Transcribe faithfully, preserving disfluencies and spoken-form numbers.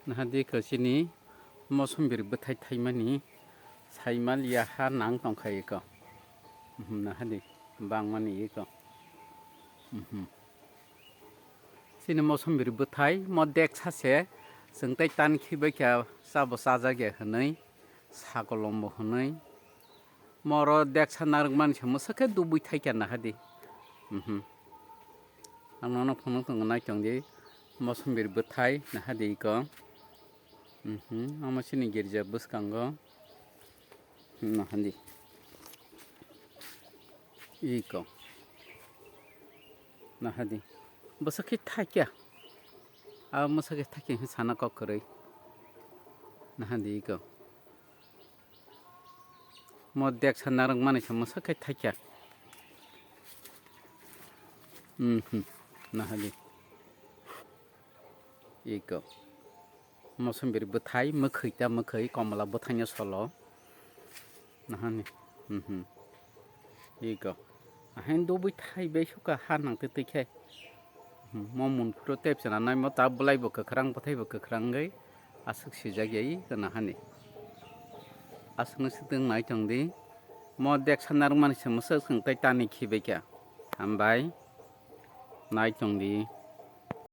Naha di ko chini mosombiri bwthai thaimani saimaliya ha nang tongkha iko. Mhm, naha di bangmani iko. Mhm. Chini mosombiri bwthai mo deksa se chwng tei tan khibai kha chabo chajakya hwnwi sakolombo hwnwi. Moro deksa narwkmani se mwswk khe dubui thaikha naha di. Mhm. Ang nono phunuk tongo nai tong di. Mosombiri bwthai naha di iko. Mhm. Omo chini girja bwskango. Naha di. Iko. Naha di. Bwswk khe thaikha. Abo mwswk khe thaikha hwn sana kok kwrwi. Naha di iko. Mo deksa narwkmani se mwswk khe thaikha. Mhm. Naha di. Iko. Mosombiri bwthai mwkhwi ta mwkhwi komla bwthaino solo. Naha ni. Mhm. Iko. Ahain dubui thai bai sukha ha nang twi twi khe. Mo mun phuro tep chana nai mo ta bwlai bo kwkhwrang bwthai bo kwkhwrang wngwi aswk swijak ya iko naha ni. Aswk no swtwng nai tong di. Mo deksa narwkmani se mwswk chwng tei tani khibai kha. Hambai. Nai tong di.